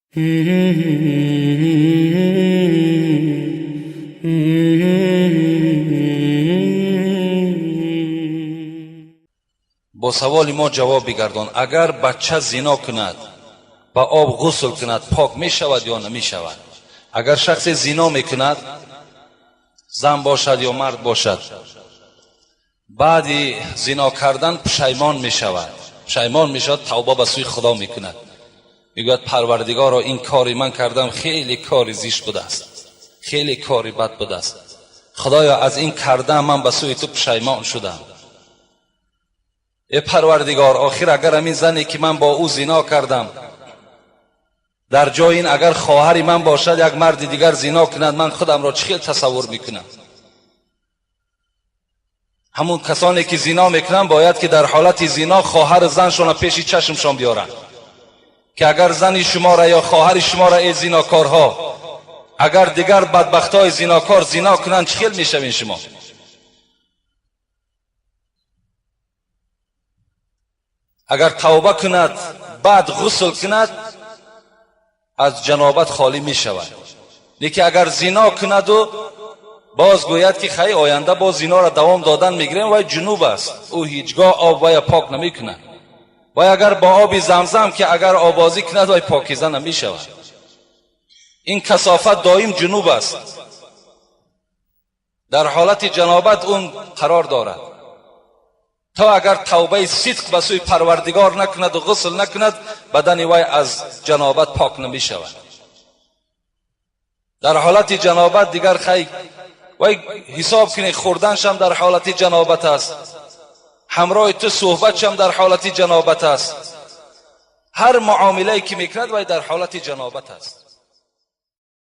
Бо саволи мо ҷавоб бигардон. Агар бача зино кунад, ба об ғусл кунад, пок мешавад ё намешавад? Агар шахсе зино мекунад, зан бошад ё мард бошад, баъди зино кардан пушаймон мешавад, пушаймон мешавад, тавба ба сӯи Худо мекунад, мегӯяд: Парвардигоро, ин кори ман кардам хеле кори зишт будааст, хеле кори бад будааст, Худоё, аз ин кардам ман ба сӯи ту пушаймон шудам. Э Парвардигор, охир агар ҳамин зане ки ман бо ӯ зино кардам, дар ҷои ин агар хоҳари ман бошад, як марди дигар зино кунад, ман худамро чӣ хел тасаввур мекунам? Ҳамун касоне ки зино мекунанд, бояд ки дар ҳолати зино хоҳари заншонро пеши чашмшон биёранд, ки агар зани шуморо ё хоҳари шуморо, эй зинокорҳо, агар дигар бадбахтҳои зинокор зино кунанд, чӣ хел мешавед шумо? Агар тавба кунад, баъд ғусл кунад, аз ҷанобат холӣ мешавад. Лекин агар зино кунаду боз гӯяд ки хай, оянда боз зиноро давом додан мегирем, вай ҷунуб аст, ӯ ҳеҷ гоҳ об вая пок намекунад. Вай агар бо оби Замзам ки агар обозӣ кунад, вай покиза намешавад. Ин касофат доим ҷунуб аст, дар ҳолати ҷанобат он қарор дорад. То агар тавбаи сидқ ба сӯи Парвардигор накунаду ғусл накунад, бадани вай аз ҷанобат пок намешавад. Дар ҳолати ҷанобат дигар хай, вай ҳисоб кунед, хӯрданшам дар ҳолати ҷанобат аст, ҳамроҳи ту суҳбатшам дар ҳолати ҷанобат аст, ҳар муомилае ки мекунад, вай дар ҳолати ҷанобат аст.